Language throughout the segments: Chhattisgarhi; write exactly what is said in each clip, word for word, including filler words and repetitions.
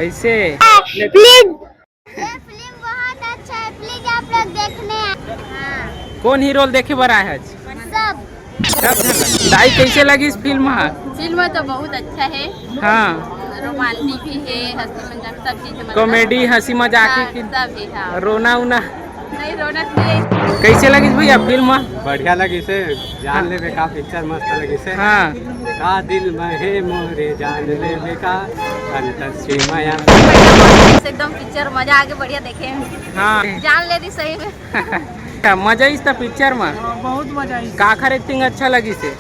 कैसे? प्लीज। ये फिल्म बहुत अच्छा है, प्लीज आप लोग देखने आए। हाँ। कौन हीरो ल देखे बर आए हच? सब। सब झन। दाई, कैसे लगिस फिल्म ह? फिल्म तो बहुत अच्छा है। हाँ। रोमांटिक भी है, हंसी मजाक सब चीज है, मतलब कॉमेडी, हंसी मजाक हाँ, है कि सब है, हाँ। रोना उना? नहीं, रोना नहीं है। कैसे लगिस भैया फिल्म? बढ़िया लगिस हे। जान हाँ। लेबे का पिक्चर मस्त लगिस हे। हाँ। का दिल में हे मोरे जान लेबे का, अंतर से माया। एकदम पिक्चर मजा आगे, बढ़िया देखे। हाँ। जान ले दी सही में। मजा इस त पिक्चर में। हाँ, बहुत मजा आई। काखर एक्टिंग अच्छा लगिस हे?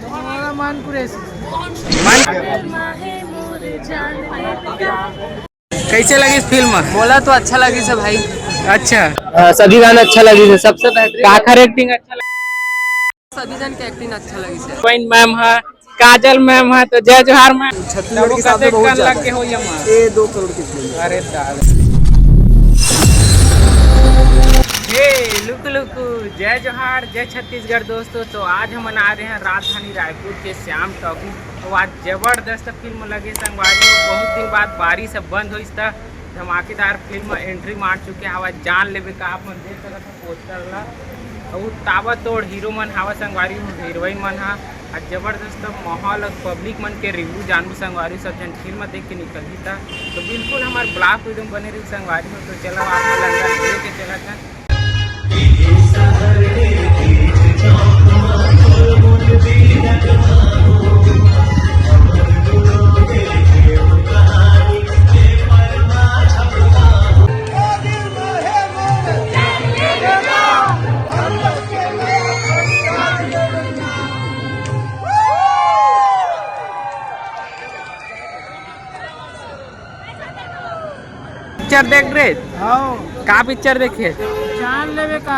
हमारा मान कुरेश। मान कैसे लगिस फिल्म? मोला तो अच्छा लगिस हे भाई। अच्छा। हाँ, सभी गाना अच्छा लगिस हे, सबसे बेहतरीन। काखर एक्टिंग अच्छा लगिस? सभी जन के एक्टिंग अच्छा लगिस हे। हीरोइन मैम हा, काजल मैम हा, तो जय जोहार मैम। छत्तीसगढ़ के हिसाब से बहुत ज्यादा है। लग के हो ये मैम। ये दो करोड़ की फिल्म है। अरे दादा। हे लुक लुक, जय जोहार, जय छत्तीसगढ़ दोस्तों। तो आज हमन आ रहे हैं राजधानी रायपुर के श्याम टॉकीज। तो आज जबरदस्त फिल्म लगे संगवारी हो, बहुत दिन बाद बारिश अब बंद होइस त धमाकेदार फिल्म एंट्री मार चुके हवय। जान लेबे का आप मन देख सकत हो पोस्टर ला। अउ ताबड़तोड़ हीरो मन हवय संगवारी हो, हीरोइन मन ह। आज जबरदस्त माहौल अउ पब्लिक मन के रिव्यू जानबो संगवारी हो, सब झन फिल्म देख के निकलही त। तो बिल्कुल हमर ब्लॉग वीडियो में बने रही संगवारी हो। तो चलो आप मन अंदर लेके चलत हन। पिक्चर देख रहे? हाँ। का पिक्चर देखे? जान लेबे का।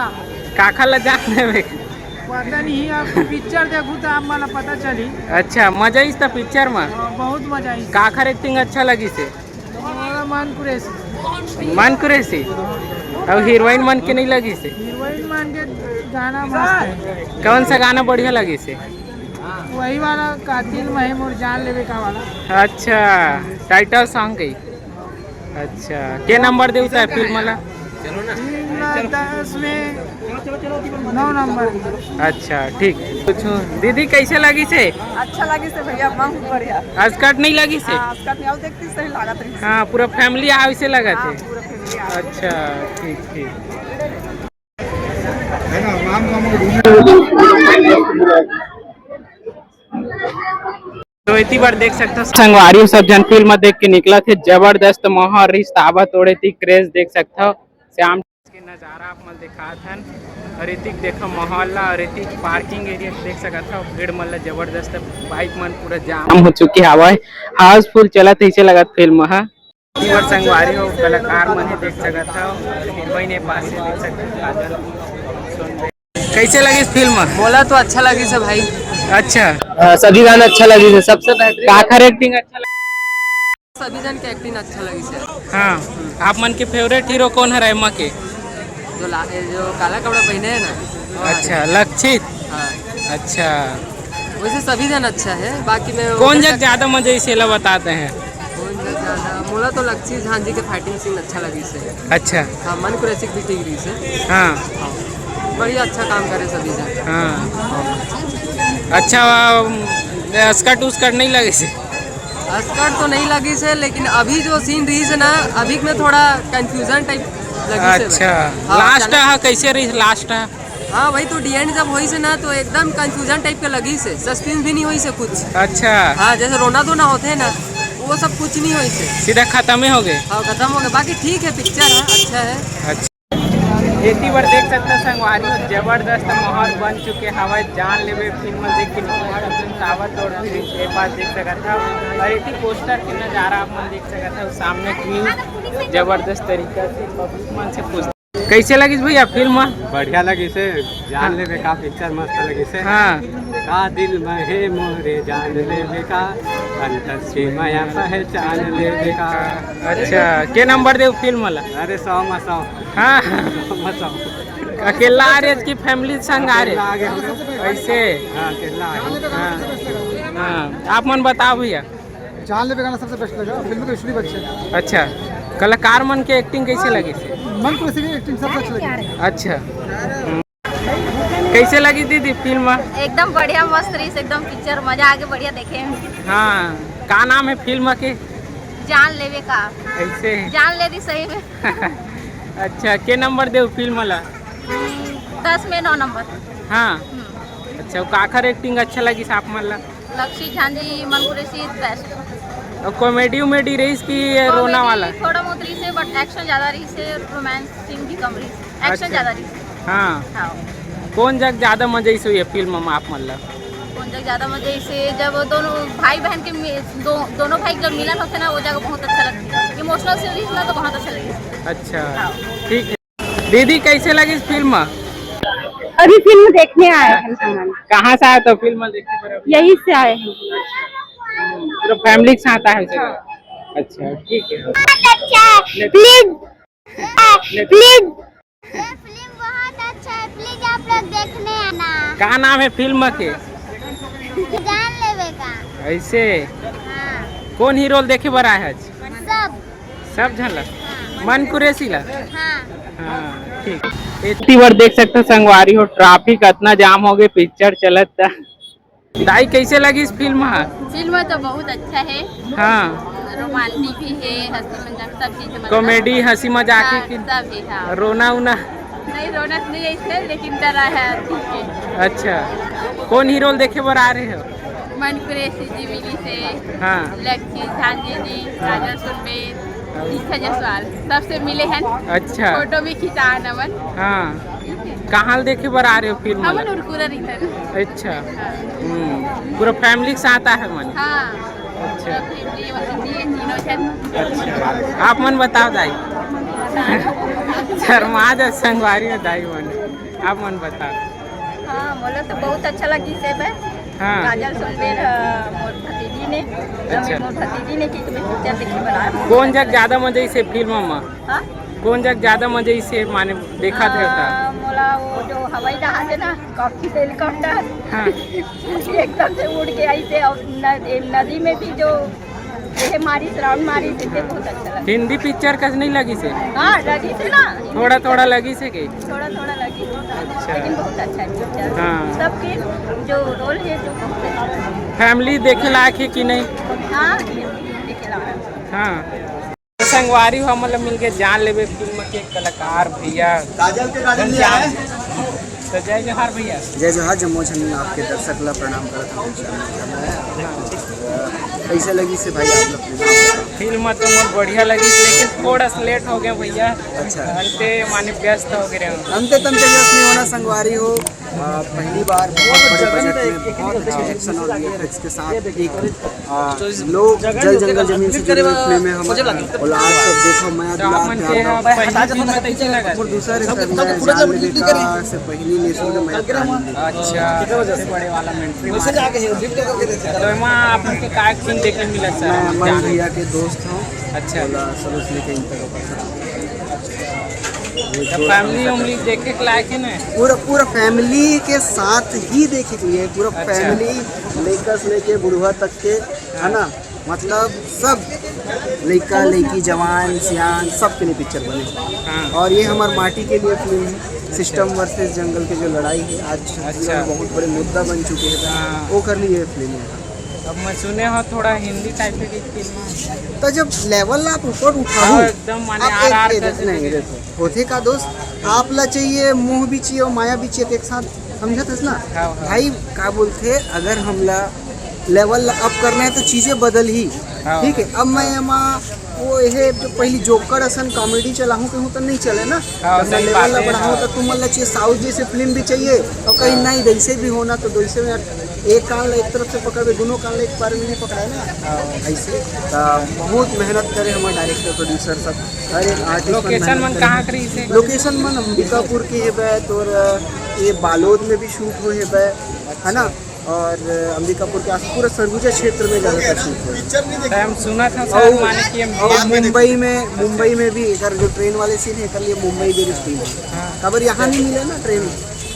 काखर ला जान लेबे? पता नहीं, आप पिक्चर देखू तो आप मन ला पता चली। अच्छा, मजा इस त पिक्चर में? हाँ, बहुत मजा आई। काखर एक्टिंग अच्छा लगिस हे? हमारा मान कुरैशी। मान कुरैशी? अउ हीरोइन मन के नहीं लगिस हे? हीरोइन मन के गाना मस्त है। कौन सा गाना बढ़िया लगिस हे? वही वाला कातिल महे मोर जान लेबे का वाला। अच्छा, टाइटल सॉन्ग है। अच्छा, के नंबर देवता है फिल्म वाला? फिल्म ला दस में नौ नंबर। अच्छा, ठीक। पूछो, दीदी कैसे लगिस हे? अच्छा लगिस हे भैया, बहुत बढ़िया। स्कर्ट नहीं लगिस हे? हाँ, स्कर्ट नहीं, आओ देखती सही लागत रही। हाँ, पूरा फैमिली आवे से लागत हाँ, हे। पूरा फैमिली आवे। अच्छा, ठीक, ठीक। तो इतनी बार देख सकते हो संगवारी सब जन फिल्म देख के निकलत हे, जबरदस्त माहौल रहिस, ताबड़तोड़ एती क्रेज देख सकते हो। श्याम के नजारा आप मन दिखात हन। अउ एती देखो माहौल ला, अउ एती पार्किंग एरिया देख सकत हो, भीड़ मन ला जबरदस्त, बाइक मन पूरा जाम हो चुके हवय, हाउसफुल चलत हे, ऐसे लगत फिल्म ह। और संगवारी हो, कलाकार मन हे देख सकत हो, हीरोइन ए पास से देख सकत हो, काजल सोनबेन। कैसे लगिस फिल्म? मोला तो अच्छा लगिस हे भाई। अच्छा। हाँ, सभी गाना अच्छा लगिस हे, सबसे बेहतरीन। काखर एक्टिंग अच्छा लगिस? सभी जन के एक्टिंग अच्छा लगिस हे। हाँ, आप मन के फेवरेट हीरो कौन हरे एमा के? जो ला-, जो काला कपड़ा पहने है ना, वो अच्छा, हरे। लक्षित। हाँ। अच्छा। वैसे सभी जन अच्छा है, बाकी मैं कौन जग ज्यादा मजा इसे ला बताते हैं? कौन जग ज्यादा? मोला तो लक्षित झांझी के फाइटिंग सीन अच्छा लगिस हे। अच्छा। हाँ, मन कुरैशी भी ठीक रहिस हे। हाँ। हाँ। बढ़िया, अच्छा काम करे सभी जन। हाँ। अच्छा, अम, स्कर्ट उस्कर्ट नहीं लगिस हे? स्कर्ट तो नहीं लगिस हे, लेकिन अभी जो सीन रहिस हे ना, अभी में थोड़ा कंफ्यूजन टाइप लगिस हे। अच्छा, हाँ, लास्ट अचानक। हा कैसे रहिस लास्ट हा? हाँ, वही तो, दी एंड जब होइस हे ना, तो एकदम कंफ्यूजन टाइप के लगिस हे, सस्पेंस भी नहीं होइस हे कुछ। अच्छा। हाँ, जैसे रोना धोना होते हैं ना, वो सब कुछ नहीं होइस हे। सीधा खत्म ही हो गए। हाँ, खत्म हो गए। बाकी ठीक है, पिक्चर है, अच्छा है। अच्छा। एती बर देख सकता संगवारी हो, जबरदस्त माहौल बन चुके हवय। जान लेबे फिल्म देख के निकल सकत हन, ताबड़तोड़ फिल्म के पास देख सकत हव। और एती पोस्टर के नजारा आप मन देख सकत हव, सामने क्वीन जबरदस्त तरीका से पब्लिक मन से पूछ। कैसे लगिस भैया फिल्म? बढ़िया लगिस हे, जान हाँ। लेबे का पिक्चर मस्त लगिस हे। हाँ। का दिल में हे मोरे जान लेबे का, अंतर से माया पहचान लेबे का। अच्छा, के नंबर देव फिल्म वाला? अरे सौ में सौ। हाँ। सौ में सौ। अकेला आ रहे कि फैमिली संग आ रहे? अकेला आ गए। ऐसे? हाँ, अकेला आ गए। हाँ। हाँ, आप मन बताओ भैया। जान लेवे गाना सबसे बेस्ट लगा, फिल्म तो इसलिए अच्छे। अच्छा, कलाकार मन के एक्टिंग कैसे लगी? मन को इसलिए एक्टिंग सबसे अच्छी लगी। अच्छा, कैसे लगी दीदी फिल्म? एकदम बढ़िया, मस्त रही, एकदम पिक्चर मजा आके बढ़िया देखे। हाँ, का नाम है फिल्म के? जान लेवे का। ऐसे? जान ले दी सही में। अच्छा, के नंबर देव फिल्म ला? दस में नौ नंबर। हाँ। हम्म। अच्छा, काखर एक्टिंग अच्छा लगी आप मन ला? लक्ष्मी झांझी, मन कुरैशी बेस्ट। और कॉमेडी उमेडी रहीस कि ये रोना वाला? थोड़ा बहुत रहीस हे, but एक्शन ज्यादा रहीस हे, रोमांसिंग भी कम रहीस हे, एक्शन ज्यादा रहीस हे। हाँ। हाँ। कौन जग ज्यादा मजा आइस हे ये फिल्म में आप मन ला? कौन जग ज्यादा मजा आइस हे, जब दोनों भाई बहन के मि-, दो, दोनों भाई के जब मिलन होथे ना, वो जगह बहुत अच्छा लगथे। इमोशनल सीन रहीस ना, तो बहुत अच्छा लगथे। अच्छा, हाँ। ठीक है। दीदी, कैसे लगी इस फिल्म? अभी फिल्म देखने आए हैं हम। कहाँ से आए तो फिल्म देखने पर? यहीं से आए हैं। पूरा फैमिली के साथ आए हो? हाँ। अच्छा, ठीक है। बहुत अच्छा है। Please, please. ये फिल्म बहुत अच्छा है, प्लीज आप लोग देखने आना। का नाम है फिल्म के? जान लेवे का। ऐसे? हाँ। कौन हीरो देखे बर आए हैं आज? सब। सब झन ला? हाँ। मन कुरैशी ला? हाँ। हाँ, ठीक। इतनी बार देख सकते हो संगवारी हो, ट्रैफिक इतना जाम हो गए, पिक्चर चलत था। दाई, कैसे लगी इस फिल्म हा? फिल्म तो बहुत अच्छा है। हाँ। रोमांटिक भी है, हंसी मजाक सब चीज है, मतलब। कॉमेडी, हंसी मजाक है हाँ, कि सब है, हाँ। रोना उना? नहीं, रोना तो नहीं है इसमें, लेकिन डरा है, ठीक है। अच्छा, कौन हीरो देखे बर आ रहे हो? मन कुरैशी जी मिली से, हाँ। लक्ष्मी झांझी जी, काजल सुरमेर, दीक्षा जायसवाल, सबसे मिले हैं। अच्छा। फोटो भी खिंचा नमन। हाँ। कहाँ देखे बर आ रहे हो फिल्म हमन ला? उरकुरा इधर। अच्छा। हाँ। हम्म, पूरा फैमिली के साथ आए हो मन? हाँ। अच्छा। पूरा फैमिली, मतलब, ये तीनों जन। अच्छा। आप मन बताओ दाई। शर्मा जा संगवारी हो दाई मन। आप मन बताओ। हाँ, मोला तो बहुत अच्छा लगी से बे। हाँ। काजल सुरमेर, अ, मोर भतीजी ने, अच्छा। मोर भतीजी ने कि तुम्हें पिक्चर देखी बना। कौन जग ज्यादा मजा आइस हे फिल्म में? हाँ? कौन जग ज्यादा मजा आइस हे माने देखा थे हाँ, मोला वो जो हवाई जहाज है ना, कॉकपिट हेलीकॉप्टर, हाँ। एकदम से उड़ के आइस हे और न-, ए, नदी में भी जो ये मारिस, राउंड मारिस, इसे बहुत अच्छा लगा। हिंदी पिक्चर कस नहीं लगिस हे? हाँ, लगिस हे ना। हिंदी थोड़ा पिक्चर थोड़ा लगिस हे के? थोड़ा थोड़ा लगिस हे। अच्छा। लेकिन बहुत अच्छा है पिक्चर। हाँ। सबके जो रोल है, जो बहुत अच्छा है। फैमिली देखे लायक है कि नहीं? हाँ, देखे लायक। हाँ। संगवारी हो, मतलब, मिलके जान लेवे फिल्म के कलाकार भैया। काजल के काजल ले आए। तो जय जोहार भैया। जय जोहार, जम्मो झन आपके दर्शक ला प्रणाम करत हन। कैसे लगिस हे भाई आप लोग? फिल्म तो मोर बढ़िया लगिस, लेकिन थोड़ा सा लेट हो गया भैया। अच्छा। अंते माने व्यस्त हो गए रहे। अंते तंते व्यस्त नहीं होना संगवारी हो। आ, पहली बार बहुत बड़े बजट में बहुत अच्छे एक्शन और वीएफएक्स के साथ एक, आ, लोग जल जंगल जमीन से जुड़े हुए फिल्म में हम औलाद सब देखो, मया दुलार प्यार दो। और दूसरा रिश्ता में जान लेवे का से पहली ले सुन के मया प्यार मिले। अच्छा, सबसे बड़े वाला मेंटल। तो एमा आप मन के काय सीन देखे मिला सर? मैं अमन भैया के दोस्त हूँ। अच्छा। बोला, सरोज लेके इन तक। तो फैमिली उमली देखे के लायक है ना? पूरा, पूरा फैमिली के साथ ही देखे के लिए, पूरा अच्छा। फैमिली लेकर से लेके बुढ़वा तक के, है ना? मतलब सब लइका, लइकी, जवान, सियान, सब के लिए पिक्चर बने। हाँ। और ये हमार माटी के लिए फिल्म है, सिस्टम वर्सेस जंगल के जो लड़ाई है, आज अच्छा। बहुत बड़े मुद्दा बन चुके हैं, हाँ। वो कर लिए फिल्म है। अब मैं सुने हो थोड़ा हिंदी टाइप के फिल्म है। तो जब लेवल आप ऊपर उठाओ, हाँ, एकदम माने आप आर एक आर के कर देख-, नहीं, देखो, होथे का दोस्त, आप ला चाहिए, मोह भी चाहिए और माया भी चाहिए, तो एक साथ समझत हस ना? हाँ, हाँ। भाई, का बोलथे, अगर हमला लेवल अप करना है तो चीजें बदल ही। हाँ। ठीक है, अब मैं एमा वो ये जो पहली जोकर असन कॉमेडी चलाहूँ कहूँ तो नहीं चले ना। हाँ, जब मैं सही लेवल बात ला है, बढ़ाऊँ हाँ। तो तुम ला चाहिए साउथ जैसे फिल्म भी चाहिए और कहीं हाँ। नहीं, जैसे भी होना तो जैसे में एक कान ला एक तरफ से पकड़बे, दोनों कान ला एक बार में नहीं पकड़ा है ना। हाँ। ऐसे तो बहुत मेहनत करे हमारे डायरेक्टर प्रोड्यूसर सब, हर एक आर्टिस्ट लोकेशन मन कहाँ करी से? लोकेशन मन अंबिकापुर के है बे, तोर ये बालोद में भी शूट हुए है बे, है ना? और अंबिकापुर के आस पूरा सरगुजा क्षेत्र में ज़्यादातर शूट हुए। तो हम सुना था सर, और माने कि हम और मुंबई में, मुंबई में भी एक जो ट्रेन वाले सीन है, कर लिए मुंबई भी रिलीज। हाँ। खबर यहाँ नहीं मिले ना ट्रेन।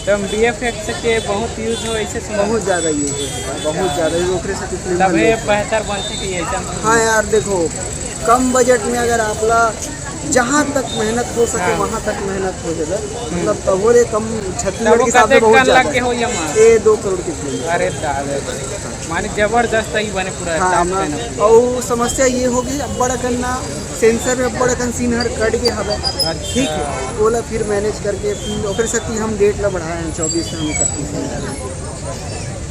तो वीएफएक्स के बहुत यूज हो ऐसे सुना। बहुत ज्यादा यूज होता है, बहुत ज्यादा यूज। ओकरे से तो फिल्म तबे बनती है। बेहतर बन सके ऐसा। हाँ यार, देखो, कम बजट में अगर आपला जहाँ तक मेहनत हो सके, हाँ। वहाँ तक मेहनत हो जाए। मतलब तबो ले कम, छत्तीसगढ़ तबो के हिसाब से कतेक बहुत कन ज्यादा लग के है। हो ये माँ? ये दो करोड़ की फिल्म है। अरे दादा, माने जबरदस्त ही बने पूरा हाँ टॉप ना, पे ना। और समस्या ये होगी, अब्बड़ अकन ना सेंसर में अब्बड़ अकन सीन हर कट गया हवे। ठीक है, ओला फिर मैनेज करके फिर ओकरे सेती हम डेट ला बढ़ाए हैं, चौबीस से हम इकतीस में।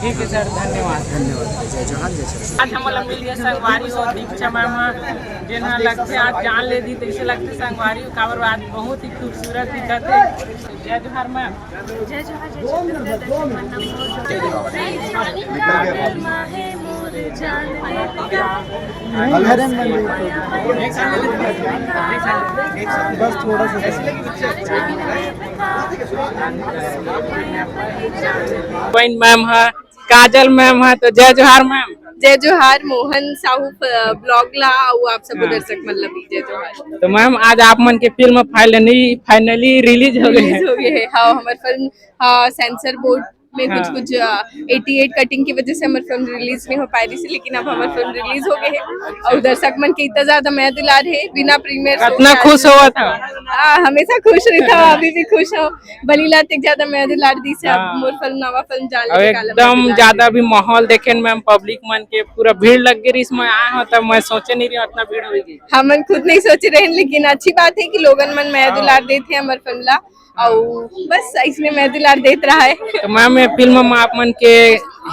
ठीक है सर, धन्यवाद। धन्यवाद, जय जोहार, जय छत्तीसगढ़। आज हमला मिल गया संगवारी और दीक्षा मैम, जेन ह लगथे आज जान ले दी, तैसे लगथे संगवारी, काबर आज बहुत ही खूबसूरत दिखत है। जय जोहार मैम। जय जोहार, जय छत्तीसगढ़, दर्शक मन, हम मोर जोहार। प्रेम माहे मोर जान ले बेटा। अरे मैम, बस थोड़ा सा। बहन मैम है, काजल मैम है, तो जय जोहार मैम। जय जोहार, मोहन साहू ब्लॉग ला अउ आप सब दर्शक मन ला भी जय जोहार। तो मैम, आज आप मन के फिल्म फाइनली फाइनली रिलीज हो गई है। रिलीज हो गए है। हाँ, हमार फिल्म, हाँ, सेंसर बोर्ड में कुछ हाँ। कुछ एटी एट कटिंग की वजह से हमार फिल्म रिलीज नहीं हो पाए रही थी, लेकिन अब हमार फिल्म रिलीज हो गए है और दर्शक मन के इतना ज्यादा मया दुलार है, बिना प्रीमियर show कितना के खुश आज हुआ था? हाँ, हमेशा खुश रहता हूँ, अभी भी खुश हूँ। बलिला तक ज्यादा मया दुलार दी से अब हाँ। मोर फिल्म, नवा फिल्म जान अब ले काला एकदम मया ज्यादा भी माहौल देखे मैम, पब्लिक मन के पूरा भीड़ लग गई, इसमें आए हो तब मैं सोचे नहीं रही इतना भीड़ होगी। हमन खुद नहीं सोचे रहे, लेकिन अच्छी बात है कि लोगन मन मया दुलार देते हैं हमार फिल्म ला, और बस इसमें मया दुलार देत रहा है। तो मैम, ये फिल्म में आप मन के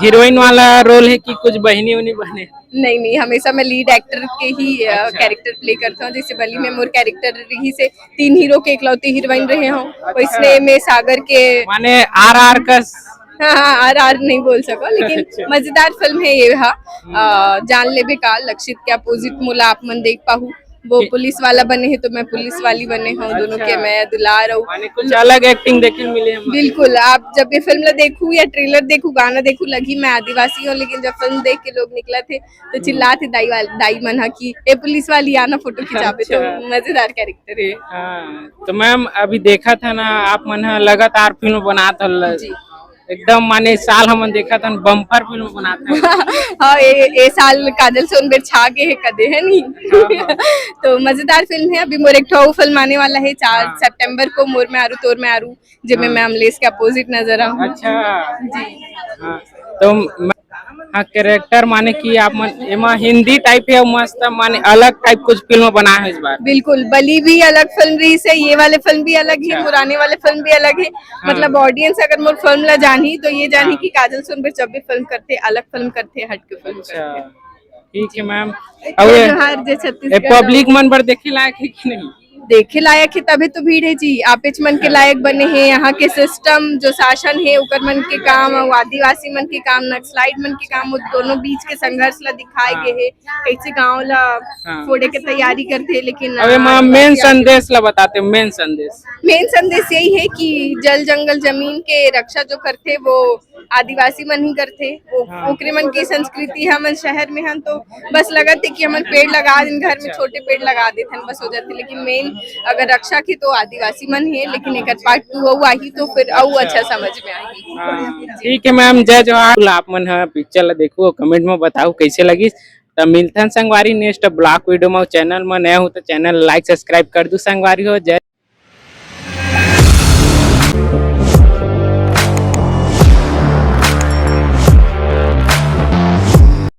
हीरोइन वाला रोल है कि कुछ बहनी उनी बने? नहीं नहीं, हमेशा मैं लीड एक्टर के ही कैरेक्टर प्ले करता हूँ। जैसे बली में मोर कैरेक्टर रही से तीन हीरो के इकलौती हीरोइन रहे हूँ, वैसने मैं सागर के माने आर आर का हाँ हाँ, आर आर नहीं बोल सको, लेकिन मजेदार फिल्म है ये। हाँ, अ, जान लेबे का लक्षित के अपोजिट मोला आप मन देख पाहू। वो पुलिस वाला बने है तो मैं पुलिस वाली बने हूँ, दोनों के मया दुलार हूँ। माने कुछ अलग एक्टिंग देखे मिले हम। बिल्कुल, आप जब ये फिल्म ला देखू या ट्रेलर देखू, गाना देखू, लगी मैं आदिवासी हूँ, लेकिन जब फिल्म देख के लोग निकला थे तो चिल्ला थे दाई वाल दाई मन हा कि ए पुलिस वाली आना फोटो खिंचाबे। तो अच्छा। मजेदार कैरेक्टर है। हाँ, तो मैम, अभी देखा था ना, आप मन ह लगातार फिल्म बनात हल। जी। एकदम माने साल हमन देखा था, बम्पर फिल्म बनात है। हाँ, ए, ए साल काजल सोनबेर छा गए है कदे, है नी? तो मजेदार फिल्म है। अभी मोर एक ठो फिल्म आने वाला है चार हाँ। सितंबर को, मोर में आरू तोर में आरू, जेमे हाँ। मैं अमलेश के अपोजिट नजर आऊँ। अच्छा। जी। हाँ, तो मैं, हाँ, कैरेक्टर माने कि आप मन एमा हिंदी टाइप है, मस्त माने अलग टाइप कुछ फिल्म बना है इस बार। बिल्कुल, बली भी अलग फिल्म रही से, ये वाले फिल्म भी अलग है, अच्छा। पुराने वाले फिल्म भी अलग है। हाँ। मतलब ऑडियंस अगर मोर फिल्म ला जानही तो ये जानही हाँ। कि काजल सोनबेर जब भी फिल्म करते, अलग फिल्म करते, हट के फिल्म अच्छा, करते। ठीक है मैम। जय और जोहार, जय ये छत्तीसगढ़। पब्लिक मन पर देखे लायक है कि नहीं? देखे लायक है, तभी तो भीड़ है जी। आपेच मन के लायक बने हैं। यहाँ के सिस्टम, जो शासन है, ओकर मन के काम और आदिवासी मन के काम, नक्सलाइट मन के काम, वो दोनों बीच के संघर्ष ला दिखाए हाँ। गए है, कैसे गांव ला हाँ। फोड़े के तैयारी करते हैं, लेकिन अब एमा मेन संदेश ला बताते, मेन संदेश। मेन संदेश यही है कि जल जंगल जमीन के रक्षा जो करते वो आदिवासी मन ही करते, वो हाँ। ओकरे मन की संस्कृति है। हमन शहर में हन तो बस लगत है कि हमन पेड़ लगा दिन, घर में अच्छा। छोटे पेड़ लगा देथन, बस हो जाते। लेकिन मेन अगर रक्षा की तो आदिवासी मन है, लेकिन एकर पार्ट टू अउ आही तो फिर अउ अच्छा। अच्छा समझ में आही। हाँ, ठीक है मैम, जय जोहार। आप मन ह पिक्चर ला देखू, कमेंट में बताओ कैसे लगिस। त मिलथन संगवारी नेक्स्ट ब्लॉग वीडियो में। चैनल में नया हो तो चैनल लाइक सब्सक्राइब कर दू संगवारी हो। जय